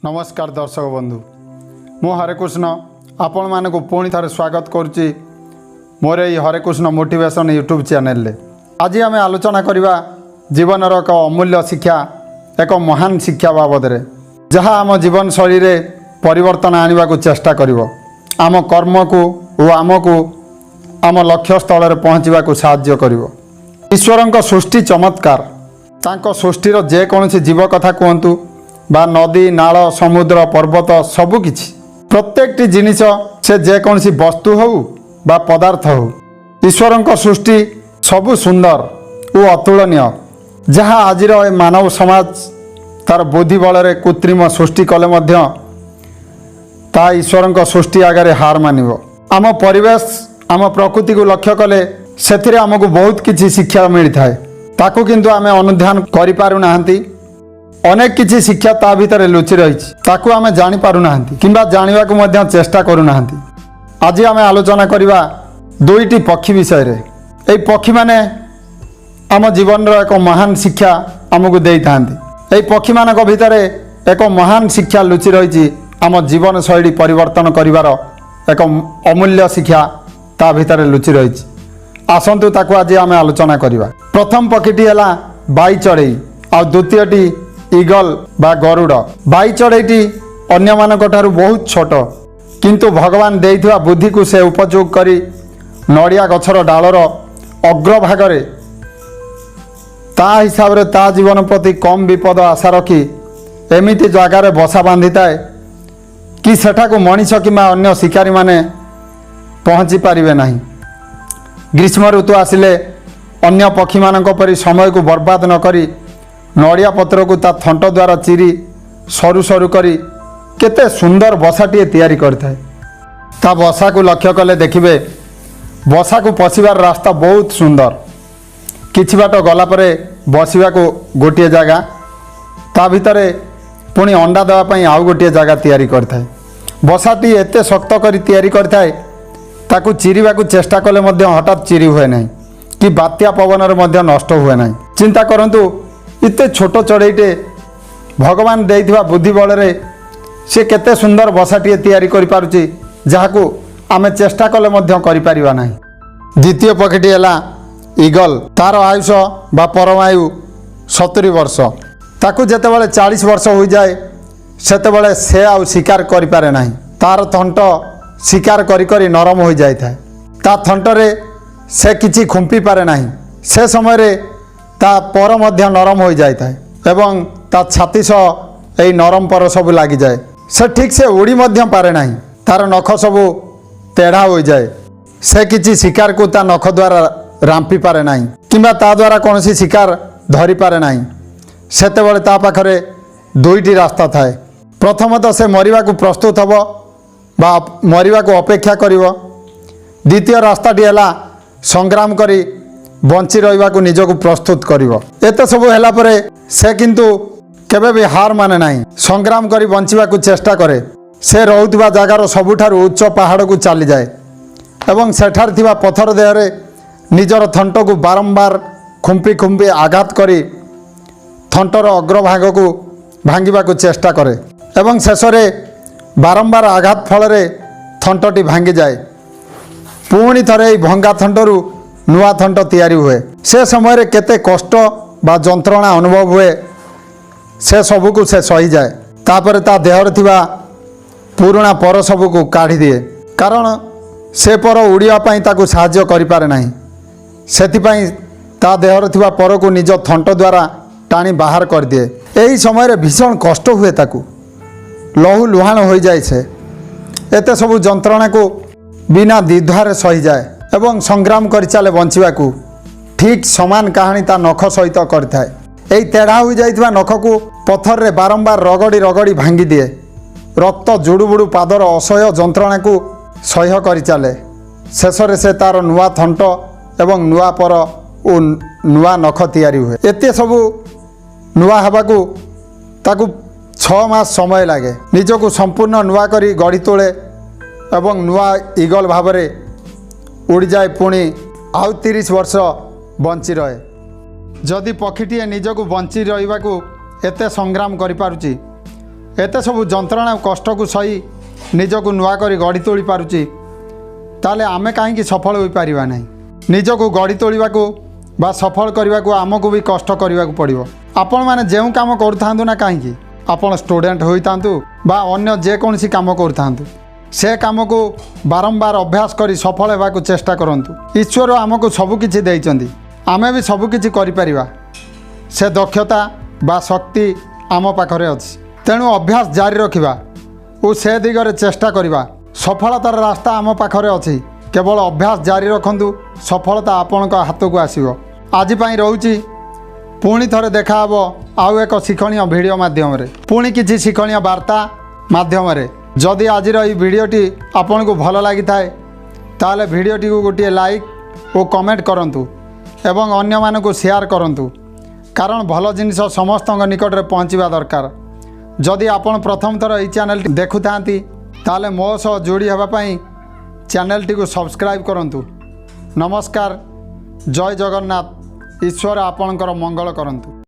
ନମସ୍କାର ଦର୍ଶକ ବନ୍ଧୁ, ମୁଁ ହରେକୃଷ୍ଣ ଆପଣମାନଙ୍କୁ ପୁଣି ଥରେ ସ୍ୱାଗତ କରୁଛି ମୋର ଏଇ ହରେକୃଷ୍ଣ ମୋଟିଭେସନ୍ ୟୁଟ୍ୟୁବ୍ ଚ୍ୟାନେଲରେ। ଆଜି ଆମେ ଆଲୋଚନା କରିବା ଜୀବନର ଏକ ଅମୂଲ୍ୟ ଶିକ୍ଷା, ଏକ ମହାନ ଶିକ୍ଷା ବାବଦରେ, ଯାହା ଆମ ଜୀବନଶୈଳୀରେ ପରିବର୍ତ୍ତନ ଆଣିବାକୁ ଚେଷ୍ଟା କରିବ, ଆମ କର୍ମକୁ ଓ ଆମକୁ ଆମ ଲକ୍ଷ୍ୟସ୍ଥଳରେ ପହଞ୍ଚିବାକୁ ସାହାଯ୍ୟ କରିବ। ଈଶ୍ୱରଙ୍କ ସୃଷ୍ଟି ଚମତ୍କାର। ତାଙ୍କ ସୃଷ୍ଟିର ଯେକୌଣସି ଜୀବ କଥା କୁହନ୍ତୁ ବା ନଦୀ, ନାଳ, ସମୁଦ୍ର, ପର୍ବତ, ସବୁକିଛି, ପ୍ରତ୍ୟେକଟି ଜିନିଷ, ସେ ଯେକୌଣସି ବସ୍ତୁ ହେଉ ବା ପଦାର୍ଥ ହେଉ, ଈଶ୍ୱରଙ୍କ ସୃଷ୍ଟି ସବୁ ସୁନ୍ଦର ଓ ଅତୁଳନୀୟ, ଯାହା ଆଜିର ଏ ମାନବ ସମାଜ ତାର ବୁଦ୍ଧି ବଳରେ କୃତ୍ରିମ ସୃଷ୍ଟି କଲେ ମଧ୍ୟ ତାହା ଈଶ୍ୱରଙ୍କ ସୃଷ୍ଟି ଆଗରେ ହାର ମାନିବ। ଆମ ପରିବେଶ, ଆମ ପ୍ରକୃତିକୁ ଲକ୍ଷ୍ୟ କଲେ ସେଥିରେ ଆମକୁ ବହୁତ କିଛି ଶିକ୍ଷା ମିଳିଥାଏ। ତାକୁ କିନ୍ତୁ ଆମେ ଅନୁଧ୍ୟାନ କରିପାରୁନାହାନ୍ତି। ଅନେକ କିଛି ଶିକ୍ଷା ତା ଭିତରେ ଲୁଚି ରହିଛି, ତାକୁ ଆମେ ଜାଣିପାରୁନାହାନ୍ତି କିମ୍ବା ଜାଣିବାକୁ ମଧ୍ୟ ଚେଷ୍ଟା କରୁନାହାନ୍ତି। ଆଜି ଆମେ ଆଲୋଚନା କରିବା ଦୁଇଟି ପକ୍ଷୀ ବିଷୟରେ। ଏହି ପକ୍ଷୀମାନେ ଆମ ଜୀବନର ଏକ ମହାନ ଶିକ୍ଷା ଆମକୁ ଦେଇଥାନ୍ତି। ଏହି ପକ୍ଷୀମାନଙ୍କ ଭିତରେ ଏକ ମହାନ ଶିକ୍ଷା ଲୁଚି ରହିଛି। ଆମ ଜୀବନଶୈଳୀ ପରିବର୍ତ୍ତନ କରିବାର ଏକ ଅମୂଲ୍ୟ ଶିକ୍ଷା ତା ଭିତରେ ଲୁଚି ରହିଛି। ଆସନ୍ତୁ, ତାକୁ ଆଜି ଆମେ ଆଲୋଚନା କରିବା। ପ୍ରଥମ ପକ୍ଷୀଟି ହେଲା ବାଇ ଚଢ଼େଇ ଆଉ ଦ୍ୱିତୀୟଟି ଇଗଲ ବା ଗରୁଡ଼। ବାଇ ଚଢ଼େଇଟି ଅନ୍ୟମାନଙ୍କ ଠାରୁ ବହୁତ ଛୋଟ, କିନ୍ତୁ ଭଗବାନ ଦେଇଥିବା ବୁଦ୍ଧିକୁ ସେ ଉପଯୋଗ କରି ନଡ଼ିଆ ଗଛର ଡାଳର ଅଗ୍ରଭାଗରେ ତା ହିସାବରେ ତା ଜୀବନ ପ୍ରତି କମ୍ ବିପଦ ଆଶା ରଖି ଏମିତି ଜାଗାରେ ବସା ବାନ୍ଧିଥାଏ କି ସେଠାକୁ ମଣିଷ କିମ୍ବା ଅନ୍ୟ ଶିକାରୀମାନେ ପହଞ୍ଚି ପାରିବେ ନାହିଁ। ଗ୍ରୀଷ୍ମ ଋତୁ ଆସିଲେ ଅନ୍ୟ ପକ୍ଷୀମାନଙ୍କ ପରି ସମୟକୁ ବର୍ବାଦ ନ କରି ନଡ଼ିଆ ପତ୍ରକୁ ତା ଥଣ୍ଟ ଦ୍ୱାରା ଚିରି ସରୁ ସରୁ କରି କେତେ ସୁନ୍ଦର ବସାଟିଏ ତିଆରି କରିଥାଏ। ତା ବସାକୁ ଲକ୍ଷ୍ୟ କଲେ ଦେଖିବେ, ବସାକୁ ପଶିବାର ରାସ୍ତା ବହୁତ ସୁନ୍ଦର। କିଛି ବାଟ ଗଲା ପରେ ବସିବାକୁ ଗୋଟିଏ ଜାଗା, ତା ଭିତରେ ପୁଣି ଅଣ୍ଡା ଦେବା ପାଇଁ ଆଉ ଗୋଟିଏ ଜାଗା ତିଆରି କରିଥାଏ। ବସାଟି ଏତେ ଶକ୍ତ କରି ତିଆରି କରିଥାଏ, ତାକୁ ଚିରିବାକୁ ଚେଷ୍ଟା କଲେ ମଧ୍ୟ ହଠାତ୍ ଚିରି ହୁଏ ନାହିଁ କି ବାତ୍ୟା ପବନରେ ମଧ୍ୟ ନଷ୍ଟ ହୁଏ ନାହିଁ। ଚିନ୍ତା କରନ୍ତୁ, ଏତେ ଛୋଟ ଚଢ଼େଇଟେ ଭଗବାନ ଦେଇଥିବା ବୁଦ୍ଧି ବଳରେ ସେ କେତେ ସୁନ୍ଦର ବସାଟିଏ ତିଆରି କରିପାରୁଛି, ଯାହାକୁ ଆମେ ଚେଷ୍ଟା କଲେ ମଧ୍ୟ କରିପାରିବା ନାହିଁ। ଦ୍ୱିତୀୟ ପକ୍ଷୀଟି ହେଲା ଇଗଲ। ତାର ଆୟୁଷ ବା ପରମାୟୁ 70 ବର୍ଷ। ତାକୁ ଯେତେବେଳେ 40 ବର୍ଷ ହୋଇଯାଏ, ସେତେବେଳେ ସେ ଆଉ ଶିକାର କରିପାରେ ନାହିଁ। ତାର ଥଣ୍ଟ ଶିକାର କରି କରି ନରମ ହୋଇଯାଇଥାଏ। ତା ଥଣ୍ଟରେ ସେ କିଛି ଖୁମ୍ପି ପାରେ ନାହିଁ। ସେ ସମୟରେ ତା ପର ମଧ୍ୟ ନରମ ହୋଇଯାଇଥାଏ ଏବଂ ତା ଛାତି ସହ ଏହି ନରମ ପର ସବୁ ଲାଗିଯାଏ। ସେ ଠିକ୍ ସେ ଉଡ଼ି ମଧ୍ୟ ପାରେ ନାହିଁ। ତାର ନଖ ସବୁ ତେଢ଼ା ହୋଇଯାଏ। ସେ କିଛି ଶିକାରକୁ ତା ନଖ ଦ୍ୱାରା ରାମ୍ପି ପାରେ ନାହିଁ କିମ୍ବା ତା ଦ୍ୱାରା କୌଣସି ଶିକାର ଧରିପାରେ ନାହିଁ। ସେତେବେଳେ ତା ପାଖରେ ଦୁଇଟି ରାସ୍ତା ଥାଏ। ପ୍ରଥମତଃ, ସେ ମରିବାକୁ ପ୍ରସ୍ତୁତ ହେବ ବା ମରିବାକୁ ଅପେକ୍ଷା କରିବ। ଦ୍ୱିତୀୟ ରାସ୍ତାଟି ହେଲା ସଂଗ୍ରାମ କରି ବଞ୍ଚି ରହିବାକୁ ନିଜକୁ ପ୍ରସ୍ତୁତ କରିବ। ଏତେ ସବୁ ହେଲା ପରେ ସେ କିନ୍ତୁ କେବେ ବି ହାର ମାନେ ନାହିଁ। ସଂଗ୍ରାମ କରି ବଞ୍ଚିବାକୁ ଚେଷ୍ଟା କରେ। ସେ ରହୁଥିବା ଜାଗାର ସବୁଠାରୁ ଉଚ୍ଚ ପାହାଡ଼କୁ ଚାଲିଯାଏ ଏବଂ ସେଠାରେ ଥିବା ପଥର ଦେହରେ ନିଜର ଥଣ୍ଟକୁ ବାରମ୍ବାର ଖୁମ୍ପି ଖୁମ୍ପି ଆଘାତ କରି ଥଣ୍ଟର ଅଗ୍ରଭାଗକୁ ଭାଙ୍ଗିବାକୁ ଚେଷ୍ଟା କରେ ଏବଂ ଶେଷରେ ବାରମ୍ବାର ଆଘାତ ଫଳରେ ଥଣ୍ଟଟି ଭାଙ୍ଗିଯାଏ। ପୁଣି ଥରେ ଏହି ଭଙ୍ଗା ଥଣ୍ଟରୁ ନୂଆ ଥଣ୍ଟ ତିଆରି ହୁଏ। ସେ ସମୟରେ କେତେ କଷ୍ଟ ବା ଯନ୍ତ୍ରଣା ଅନୁଭବ ହୁଏ, ସେ ସବୁକୁ ସେ ସହିଯାଏ। ତାପରେ ତା ଦେହରେ ଥିବା ପୁରୁଣା ପର ସବୁକୁ କାଢ଼ିଦିଏ, କାରଣ ସେ ପର ଉଡ଼ିବା ପାଇଁ ତାକୁ ସାହାଯ୍ୟ କରିପାରେ ନାହିଁ। ସେଥିପାଇଁ ତା ଦେହରେ ଥିବା ପରକୁ ନିଜ ଥଣ୍ଟ ଦ୍ୱାରା ଟାଣି ବାହାର କରିଦିଏ। ଏହି ସମୟରେ ଭୀଷଣ କଷ୍ଟ ହୁଏ ତାକୁ, ଲହୁ ଲୁହାଣ ହୋଇଯାଏ। ସେ ଏତେ ସବୁ ଯନ୍ତ୍ରଣାକୁ ବିନା ଦ୍ୱିଧାରେ ସହିଯାଏ ଏବଂ ସଂଗ୍ରାମ କରିଚାଲେ ବଞ୍ଚିବାକୁ। ଠିକ୍ ସମାନ କାହାଣୀ ତା ନଖ ସହିତ କରିଥାଏ। ଏହି ତେଢ଼ା ହୋଇଯାଇଥିବା ନଖକୁ ପଥରରେ ବାରମ୍ବାର ରଗଡ଼ି ରଗଡ଼ି ଭାଙ୍ଗିଦିଏ। ରକ୍ତ ଜୁଡ଼ୁବୁଡ଼ୁ ପାଦର ଅସହ୍ୟ ଯନ୍ତ୍ରଣାକୁ ସହ୍ୟ କରିଚାଲେ। ଶେଷରେ ସେ ତାର ନୂଆ ଥଣ୍ଟ ଏବଂ ନୂଆ ପର ଓ ନୂଆ ନଖ ତିଆରି ହୁଏ। ଏତେ ସବୁ ନୂଆ ହେବାକୁ ତାକୁ 6 ମାସ ସମୟ ଲାଗେ। ନିଜକୁ ସମ୍ପୂର୍ଣ୍ଣ ନୂଆ କରି ଗଢ଼ି ତୋଳେ ଏବଂ ନୂଆ ଇଗଲ ଭାବରେ ଉଡ଼ିଯାଏ। ପୁଣି ଆଉ 30 ବର୍ଷ ବଞ୍ଚି ରହେ। ଯଦି ପକ୍ଷୀଟିଏ ନିଜକୁ ବଞ୍ଚି ରହିବାକୁ ଏତେ ସଂଗ୍ରାମ କରିପାରୁଛି, ଏତେ ସବୁ ଯନ୍ତ୍ରଣା ଓ କଷ୍ଟକୁ ସହି ନିଜକୁ ନୂଆ କରି ଗଢ଼ି ତୋଳି ପାରୁଛି, ତାହେଲେ ଆମେ କାହିଁକି ସଫଳ ହୋଇପାରିବା ନାହିଁ? ନିଜକୁ ଗଢ଼ି ତୋଳିବାକୁ ବା ସଫଳ କରିବାକୁ ଆମକୁ ବି କଷ୍ଟ କରିବାକୁ ପଡ଼ିବ। ଆପଣମାନେ ଯେଉଁ କାମ କରୁଥାନ୍ତୁ ନା କାହିଁକି, ଆପଣ ଷ୍ଟୁଡେଣ୍ଟ ହୋଇଥାନ୍ତୁ ବା ଅନ୍ୟ ଯେକୌଣସି କାମ କରୁଥାନ୍ତୁ, ସେ କାମକୁ ବାରମ୍ବାର ଅଭ୍ୟାସ କରି ସଫଳ ହେବାକୁ ଚେଷ୍ଟା କରନ୍ତୁ। ଈଶ୍ୱର ଆମକୁ ସବୁକିଛି ଦେଇଛନ୍ତି, ଆମେ ବି ସବୁକିଛି କରିପାରିବା। ସେ ଦକ୍ଷତା ବା ଶକ୍ତି ଆମ ପାଖରେ ଅଛି। ତେଣୁ ଅଭ୍ୟାସ ଜାରି ରଖିବା ଓ ସେ ଦିଗରେ ଚେଷ୍ଟା କରିବା। ସଫଳତାର ରାସ୍ତା ଆମ ପାଖରେ ଅଛି। କେବଳ ଅଭ୍ୟାସ ଜାରି ରଖନ୍ତୁ, ସଫଳତା ଆପଣଙ୍କ ହାତକୁ ଆସିବ। ଆଜି ପାଇଁ ରହୁଛି। ପୁଣି ଥରେ ଦେଖାହେବ ଆଉ ଏକ ଶିକ୍ଷଣୀୟ ଭିଡ଼ିଓ ମାଧ୍ୟମରେ, ପୁଣି କିଛି ଶିକ୍ଷଣୀୟ ବାର୍ତ୍ତା ମାଧ୍ୟମରେ। ଯଦି ଆଜିର ଏହି ଭିଡ଼ିଓଟି ଆପଣଙ୍କୁ ଭଲ ଲାଗିଥାଏ, ତାହେଲେ ଭିଡ଼ିଓଟିକୁ ଗୋଟିଏ ଲାଇକ୍ ଓ କମେଣ୍ଟ କରନ୍ତୁ ଏବଂ ଅନ୍ୟମାନଙ୍କୁ ସେୟାର କରନ୍ତୁ, କାରଣ ଭଲ ଜିନିଷ ସମସ୍ତଙ୍କ ନିକଟରେ ପହଞ୍ଚିବା ଦରକାର। ଯଦି ଆପଣ ପ୍ରଥମ ଥର ଏହି ଚ୍ୟାନେଲଟି ଦେଖୁଥାନ୍ତି, ତାହେଲେ ମୋ ସହ ଯୋଡ଼ି ହେବା ପାଇଁ ଚ୍ୟାନେଲଟିକୁ ସବସ୍କ୍ରାଇବ୍ କରନ୍ତୁ। ନମସ୍କାର, ଜୟ ଜଗନ୍ନାଥ। ଈଶ୍ୱର ଆପଣଙ୍କର ମଙ୍ଗଳ କରନ୍ତୁ।